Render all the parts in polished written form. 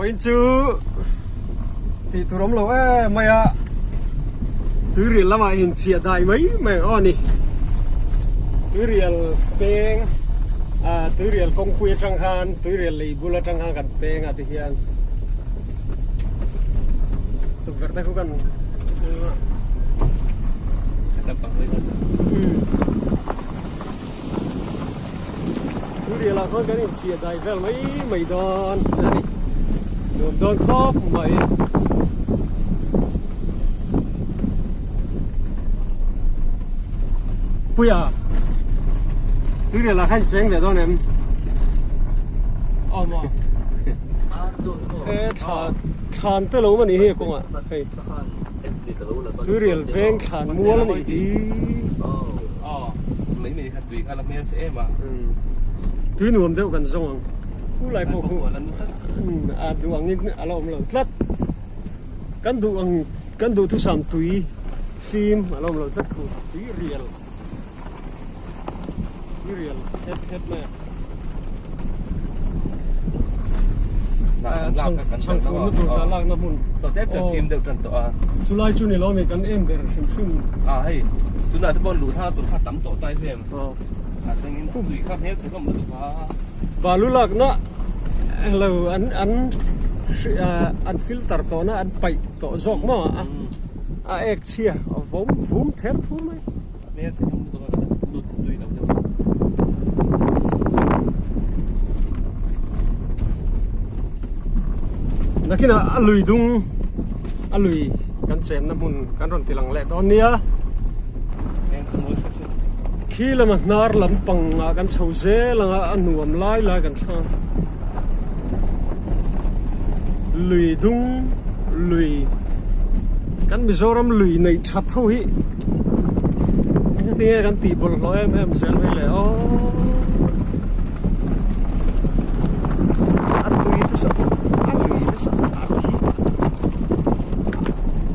Vawiin chu tih tur awm lo em mai a, tuirial lamah inchiah dai mai mai ang aw ni. Tuirial peng ah tuirial kawngpui atang khan tuirial lei bul atang khan kan peng a tihian tukverh te khu kan Turial ah khawn kan inchhiah dai vel mai mai dawn a ni. Nuam dawn khawp mai. Puia Turial ah khan cheng leh dawn em? Awm a. E thla thlan te lo awm a nih hi a kawngah hei. Tuirial veng thlan mual a nih hi. Tui nuam deuh kan zawng ang. Khu lai pawh khu a duh angin a la awm lo tlat. Kan duh ang kan duhthusam tui fim a la awm lo tlat khu tuirial. Tuirial het het mai a. Chhang fun na tur dah lakna hmun. Saw tlem chuan fim deuh tan tawh a. Chulai chu ni lo mi kan en ber hrim hrim. A hei tunah te pawh luh thla tur kha tam tawh ta em. A sengin tui kha hmel chhe hlawm lutuk a. Balu lakna lo an an an filter tawh na an paih tawh zawk maw a. A ek chhia a vawm vum ther thur mai. Hmel chhe hlawm lutuk a ka lut tui lo deuh a. Nakinah a lui dung a lui kan chenna hmun kan rawn ti lang leh dawn nia. Khi lama hnar lampang ah kan chho zel ang a, a nuam lai lai kan thlang a. Lui dung lui kan Mizoram lui neih that ho hi Engtinge kan tih bawlhhlawh em em zel mai le aw. A tui te saw a lui te saw a thi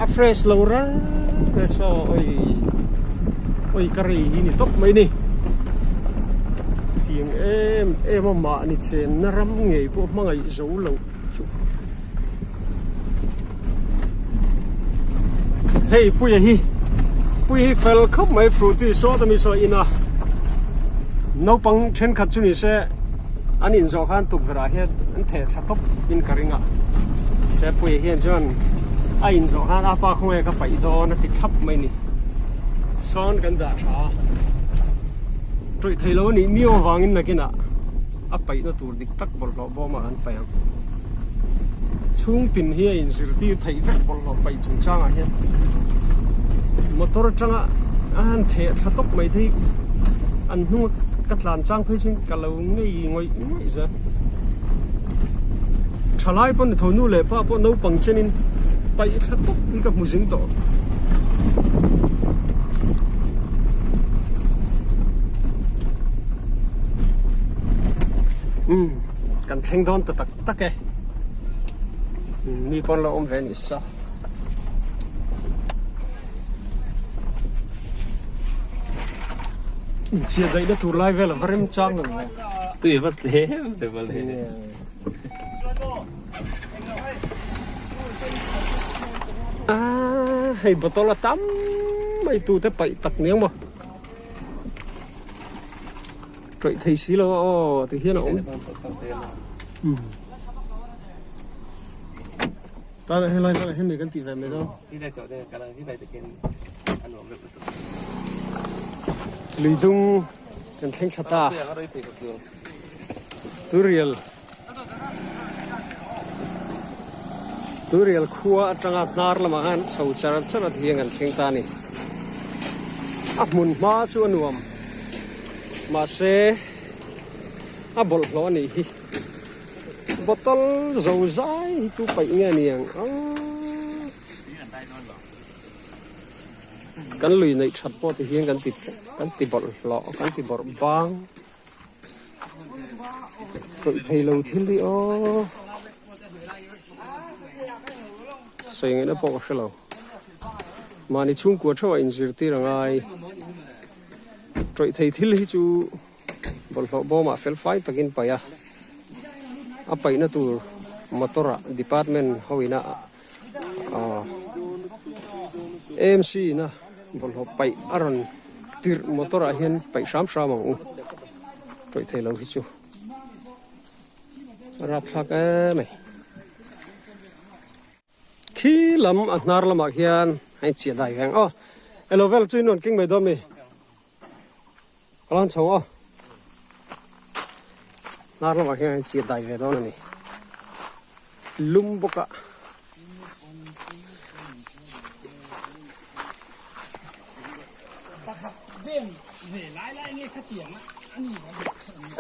a fresh lo reng reng saw oi oi ka rei hi ni tawp mai ni. Tiang em em a mahni chenna ram ngei pawh hmangaih zo loh chu. Hei puia hi puia hi fel khawp mai frooti sawt ami saw in a naupang thenkhat chu ni se an in zawh khan tukverh ah hian an theh thla tawp in ka ring a se puia hian chuan a in zawh khan a pa khawnge ka paih dawn a ti thlap mai ni sawn kan dah tha a tawih theilo anih miau avangin nakinah a paihna tur dik tak bawlhhlawh bawmah an paih ang. Chhung tin hi a inzirtir theih vek bawlhhlawh paih chungchangah hian motor atanga a han theh thla tawp mai te hi an hnung ka tlan chang phei chuan ka lo ngei ngawih ngawih zel. Thalai pawh ni tho nu leh pa pawh naupang chenin paih thla tawp hi ka hmu zing tawh. Umm kan thleng dawn ta tak tak e mi pawn lo awm ve a ni sa inchhiat daihna tur lai vel a va rem chang lo ve tui va tlem ve mawle ah hei bottle a tam mai tute paih tak niang maw. Tawih thei si lo a aw ti hian a awm. Tana helai velah hian mi kan tih ve mai dawn. Lui dung kan thleng thla ta. Turial Turial khua atanga hnar lamah khan chho char char a thiang kan thleng ta a ni. A hmun hma chu a nuam. Mahse a bawlhhlawh a nih hi. Bottle zo zai hi chu paih nge a ni ang a. Kan lui neih that pawh ti hian kan ti kan ti bawlhhlawh kan ti bawrh bang. Tawih thei lo thil hi aw sawi ngaihna pawh ka hre lo mahni chhungkua theuhah inzirtir a ngai tawih thei thil hi chu bawlhhlawh bawmah fel fai takin paih a a paihna tur. Motor ah department ho ina ah AMC ina bawlhhlawh paih a rawn tirh motor ah hian paih hram hram ang u tawih thei lo hi chu a rapthlak em mai. Khi lam a hnar lamah khian a inchiah dai reng aw elo vel chu in rawn keng mai dawn mi. Ka lan chho aw. Hnar lamah hian an chiat dai ve dawn a ni. Lum bawk a.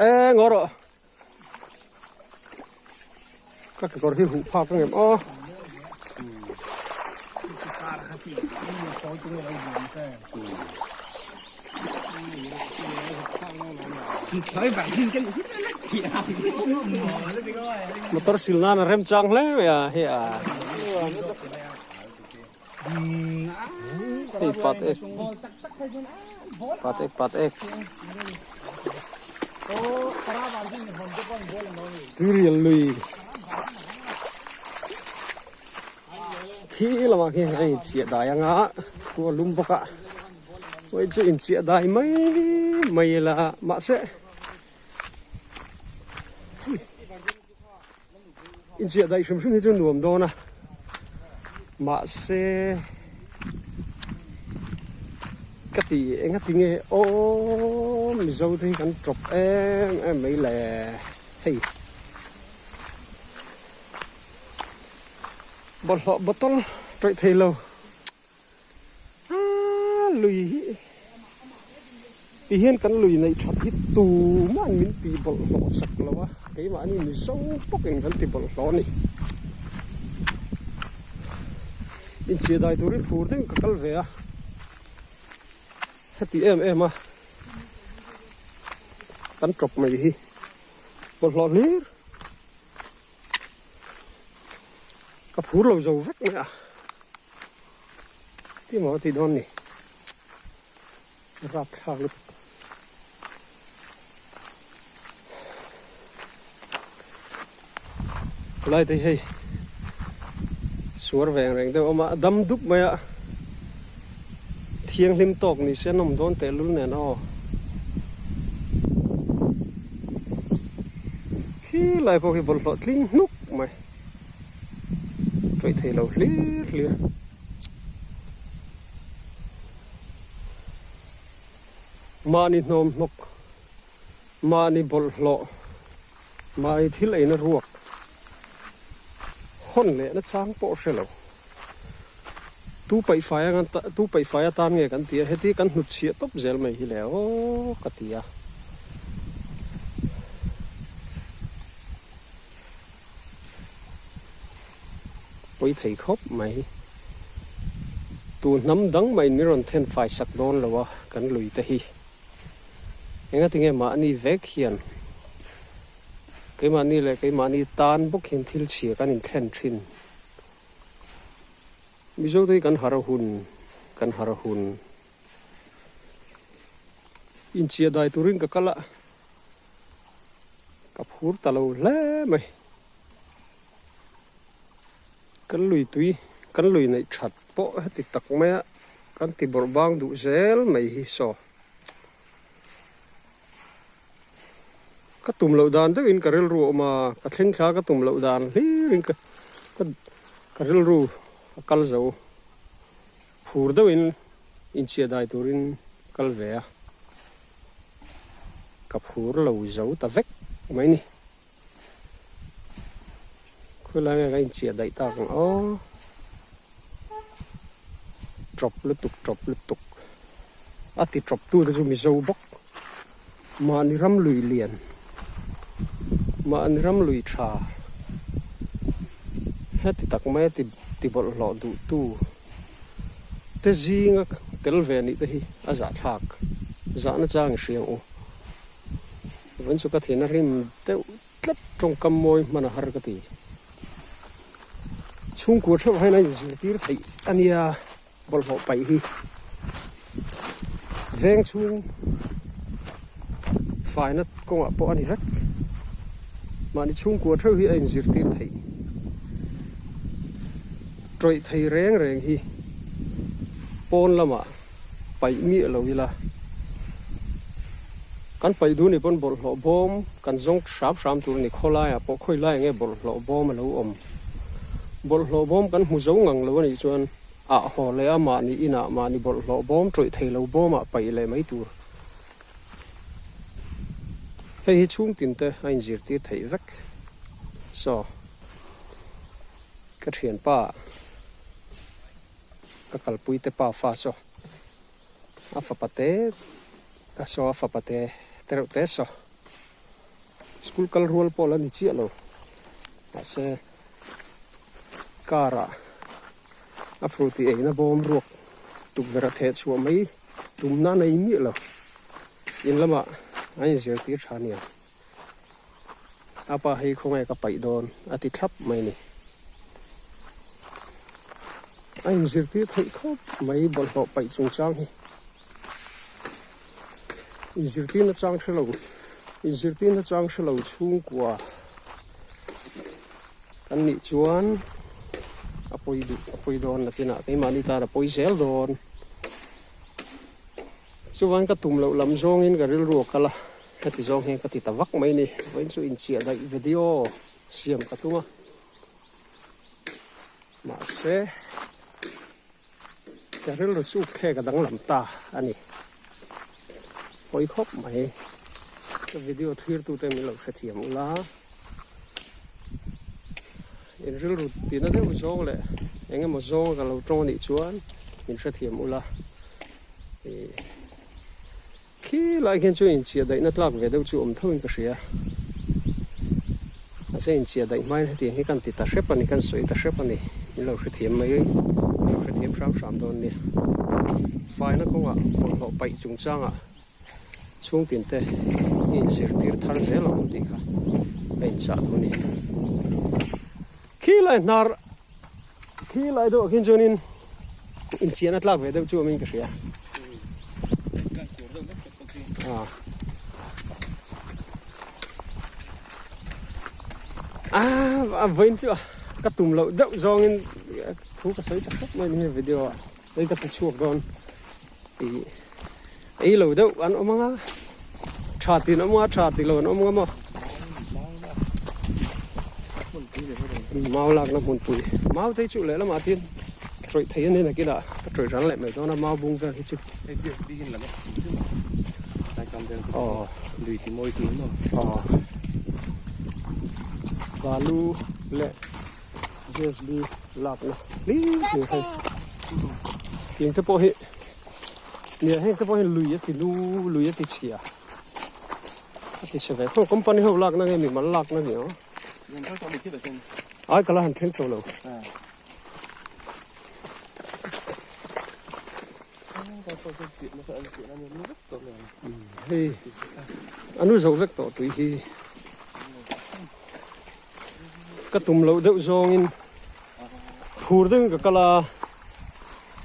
E ngaw rawh. Ka kekawr hi huh phak ang em aw. Motor sil nan a rem chang hle mai a hei a. Hei pat ek pat ek pat ek tuirial lui khi lamah khian a inchiah dai anga khua lum bawk a hei chu inchiah dai mai mai la mahse Inchiah daih hrim hrim hi chu nuam dawn a, mahse ka ti enga ti nge aw Mizo te hi kan tawp em em mai le hei bawlhhlawh bottle tawih thei lo. Aaa lui hi ti hian kan lui neih that hi tumah min tih bawlhhlawh sak lo a keimahni mizo bawkin kan ti bawlhhlawh a ni inchhia dai turin phur deuhin ka kal ve a heti em em a kan tawp mai hi bawlhhlawh hlir. Ka phur lo zo vek mai a, ti maw a tih dawn ni, rapthlak lutuk. Khawlai te hi hei suar veng reng deuh a awm a, a dam dup mai a, thianghlim tawk ni se an awm dawn tehlul nen aw. Khi lai pawh khi bawlhhlawh tling hnuk mai tawih thei lo hlir hlir. Mahni hnawm hnawk, mahni bawlhhlawh, mahni thil eina ruak hawn leh na chang pawh hre lo. Tu paihfai anga tu paihfai atan nge kan ti a, heti kan hnutchhiah tawp zel mai hi le aw ka ti a. Pawi thei khawp mai. Tu hnam dang maiin min rawn then fai sak dawn lo a kan lui te hi. Engatinge mahni vek hian keimahni leh keimahni tan bawk hian thil chhia kan inthlen thin. Mizo te hi kan harh a hun, kan harh a hun. Inchiah dai turin ka kal a, ka phur ta lo hle mai. Kan lui tui, kan lui neih that pawh heti tak maia kan ti bawrh bang duh zel mai hi saw. Ka tum loh dan deuhin ka rilru a awm a, ka thleng thla ka tum loh dan hlirin ka ka rilru a kal zo. Phur deuhin inchhiah dai turin kal ve a, ka phur lo zo ta vek mai ni. Khawilai nge ka inchhiah daih tak ang aw. Tawp lutuk tawp lutuk a ti tawp tu te chu Mizo bawk mahni ram lui lian mahni ram lui tha heti tak mai a ti ti bawlhhlawh duh tu te zinga tel ve nih te hi a zahthlak zahna chang i hria ang u vawiin chu ka thin a rim deuh tlat tawngkam mawi hman a har ka ti. Chhungkua theuh hian a inzirtir theih a nia bawlhhlawh paih hi. Veng chhung faina kawngah pawh a ni vek. Mahni chhungkua theuh hi a inzirtir theih. Tawih thei reng reng hi pawn lamah paih miah lo ila, kan paih duh ni pawn bawlhhlawh bawm kan zawng hram hram tur a ni. Khawlaiah pawh khawi lai nge bawlhhlawh bawm a lo awm? Bawlhhlawh bawm kan hmu zo ngang lo a nih chuan ah haw leh a mahni inah mahni bawlhhlawh bawm tawih thei lo bawmah paih leh mai tur. Hei hi chhungtin te a inzirtir theih vek. Saw. Ka thianpa ka kalpui te pa fa saw a fapa te ka saw a fapa te te reuh te saw school kal rual pawh la ni chiah lo mahse car ah a fruity eina bawm ruak tukverh a theh chhuah mai tumna a nei miah lo in lamah an inzirtir tha nia. A pa hei khawnge ka paih dawn a ti thlap mai ni. A inzirtir theih khawp mai bawlhhlawh paih chungchang hi. Inzirtirna chang hre lo, inzirtirna chang hre lo chhungkua kan nih chuan a pawi duh a pawi dawn nakinah keimahni tan a pawi zel dawn. Chuvangin ka tum loh lam zawngin ka rilru a kal a. Heti zawng hian ka ti ta vak mai ni. Vawiin chu inchiah daih video siam ka tum a. Mahse, ka rilru suk thlek a danglam ta a ni. Pawi khawp mai. Ka video thirtute min lo hrethiam ula. In rilru tina deuh zawng leh eng emaw zawng ka lo tawng a nih chuan min hrethiam ula. Khi lai khian chuan inchiah daihna tlak ve deuh chu awm tho in ka hria. Mahse inchiah daih hmain hetiang hi kan ti ta hrep a ni, kan sawi ta hrep a ni. Min lo hrethiam mai, min lo hrethiam hram hram dawn nia. Faina kawngah bawlhhlawh paih chungchangah chhungtin te i inzirtir thar zel ang tih kha a inchah duh a ni. Khi lai hnar, khi lai deuhah khian chuanin inchiahna tlak ve deuh chu awmin ka hria. Ah, a vawiin chu ka tum loh deuh zawngin thu ka sawi ta khawp mai ni he video ah hei ka ti chhuak dawn ih ei lo deuh an awm ang a tha tih an awm ang a tha tih lo an awm ang a maw mau lakna hmunpui mau te chu lehlamah tin tawih thei a ni nakinah ka tawih ral leh mai dawn a mau bung vel hi chu. Aw aw balu leh JSB lakna hlim hlim hei tiang te pawh hi nia heng te pawh hi lui a ti lu lui a ti chhia a ti chhe ve khawp company ho lakna nge mimal lakna ni ang ai ka la han thleng chho lo. Hei a nu zo vek tawh tui hi ka tum loh deuh zawngin phur deuhin ka kal a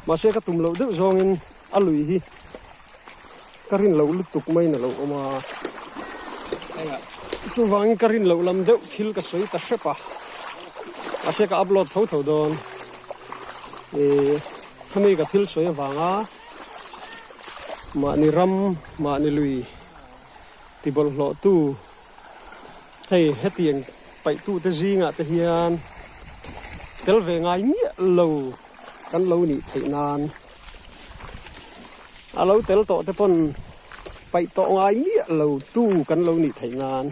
mahse ka tum loh deuh zawngin a lui hi ka rin loh lutuk maiin a lo awm a chuvangin ka rin loh lam deuh thil ka sawi ta hrep a mahse ka upload tho tho dawn ih khami ka thil sawi avanga mahni ram mahni lui ti bawlhhlawh tu Hei hetiang paihtute zingah te hian tel ve ngai miah lo kan lo nih theih nan a lo tel tawh te pawn paih tawh ngai miah lo tu kan lo nih theih nan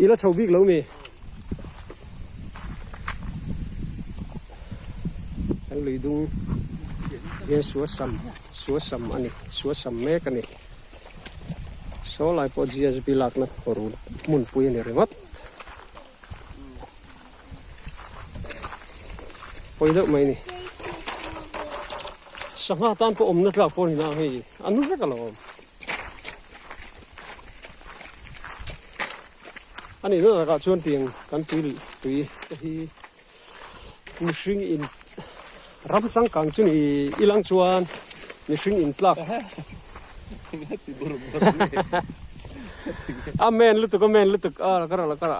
i la chho bik lo mi kan lui dung hian suasam suasam a ni suasam mek a ni. Saw lai pawh GSB lakna run hmunpui a ni ringawt. Pawi deuh mai a ni. Sangha tan pawh awmna tlak pawh a ni na hei a nu vek alawm. A nihna takah chuan tiang kan tui tui te hi mihring in ram changkang chu ni ilang chuan mihring in tlak a men lutuk a men lutuk a la kara la kara.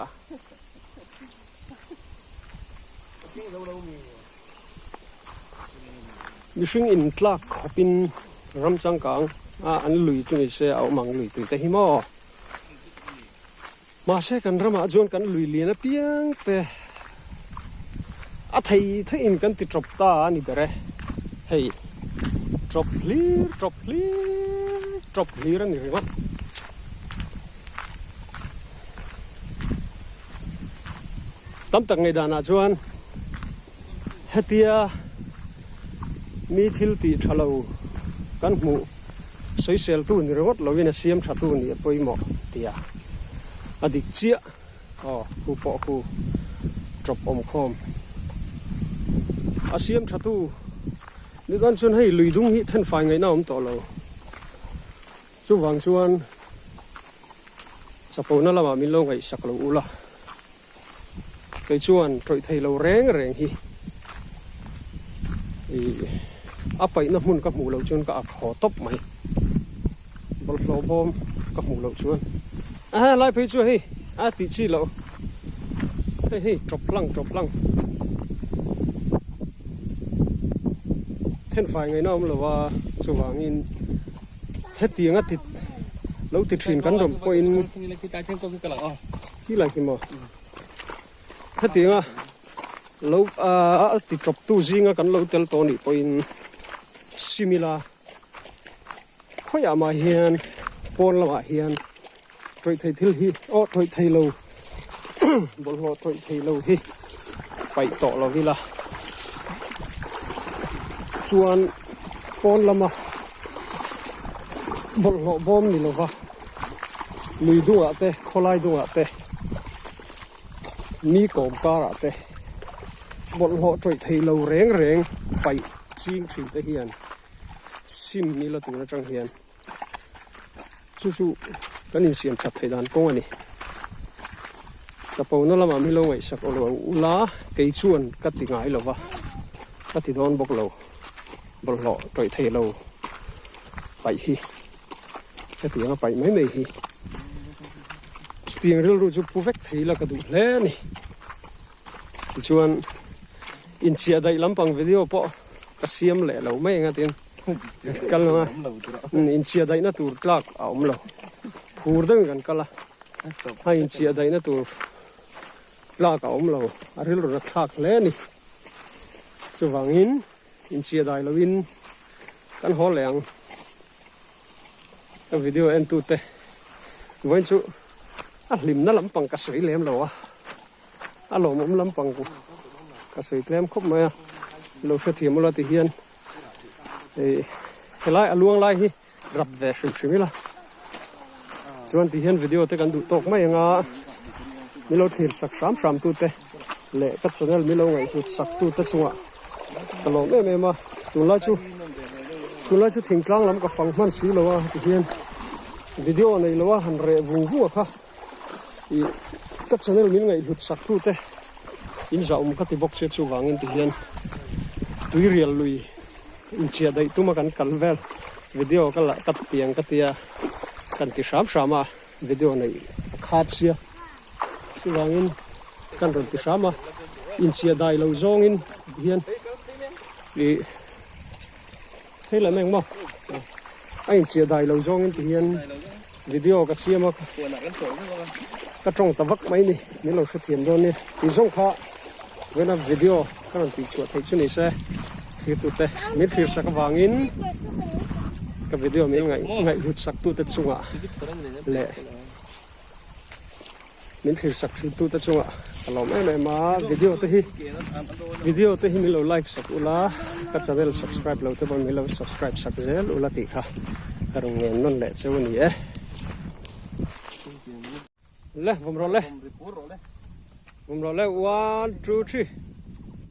Mihring in tlak khawpin ram changkang a an lui chu ni se a awm ang lui tui te hi maw. Mahse kan ramah chuan kan lui lian apiang te a thei theihin kan ti tawp ta a ni ber e. Hei tawp hlir tawp hlir tawp hlir a ni ringawt. Tam tak ngaihdanah chuan hetia mi thil tih tha lo kan hmuh sawiseltu ni ringawt lovin a siam tha tu nih a pawimawh tia a dik chiah aw hu pawh hu tawp awm khawm a siam tha tu ni dawn chuan hei lui dung hi thenfai ngaihna a awm tawh lo chuvang chuan chapona lamah min lo ngaihsak lo ula. Kei chuan tawih thei lo reng reng hi ih a paihna hmun ka hmuh loh chuan ka ak haw tawp mai. Bawlhhlawh bawm ka hmuh loh chuan a helai phei chu hei a tih chi loh hei hei tawp hlang tawp hlang thenfai ngaihna awm lo a chuvangin hetiang a ti lo ti thin kan rawn pawhin. Ti lai hi maw? Hetianga lo a ti tawp tu zinga kan lo tel tawh anih pawhin simila khawiah mah hian pawn lamah hian tawih thei thil hi aw tawih thei lo bawlhhlawh tawih thei lo hi paih tawh lo ila chuan pawn lama bawlhhlawh bawm ni lova. Lui dungah te, khawlai dungah te, mi kawm karah te bawlhhlawh tawih thei lo reng reng paih ching thin te hian sim nila tur atang hian chu chu kan insiam that theih dan kawng a ni. Chapona lamah mi lo ngaihsak aw lo ula kei chuan ka ti ngai lo va, ka ti dawn bawk lo bawlhhlawh tawih thei lo paih hi. Hetiang a paih mai mai hi chutiang rilru chu pu vek thei ila ka duh hle a ni. Tichuan inchiah daih lampang video pawh ka siam leh lo mai anga tin kal ang a inchiah daihna tur tlak a awm lo phur deuhin kan kal a a inchiah daihna tur tlak a awm lo a rilru na thlak hle a ni. Chuvangin inchiah dai loin kan haw leh ang. Ka video en tute vawiin chu a hlimna lampang ka sawi lem lo a, a lawmawm lampang ka sawi tlem khawp mai a, lo hrethiam ula ti hian ih helai a luang lai hi rap ve hrim hrim ila chuan ti hian video te kan duh tawk mai anga milo thlir sak hram hram tute leh ka channel milo ngaihhlut sak tute chungah ka lawm em em a tunlai chu tunlai chu thingtlang lam ka fang hman si lo a ti hian video nei lo a han reh vung vung a kha ih ka channel min ngaihhlut sak tu te in zah awm ka ti bawk sia chuvangin ti hian tuirial lui inchhiah daih tuma kan kal vel video ka la ka tiang ka tia kan ti hram hram a video neih a khat sia. Chuvangin kan rawn ti hram a, inchhiah dai lo zawngin hian ih thei lam eng maw a inchhiah dai lo zawngin ti hian video ka siam a ka tawng ta vak mai ni min lo hrethiam dawn nia tih zawng kha vawiina video ka rawn tih chhuah theih chu ni se thirtute min thlir sak avangin ka video min ngaihhlut sak tute chungah leh. Min thlir sak thin tute chungah ka lawm em em a, video te hi video te hi min lo like sak ula ka channel subscribe lo te pawh min lo subscribe sak zel ula tih kha ka rawn ngen nawn leh cheu a ni e. Le vawm rawh le vawm rawh le one two three.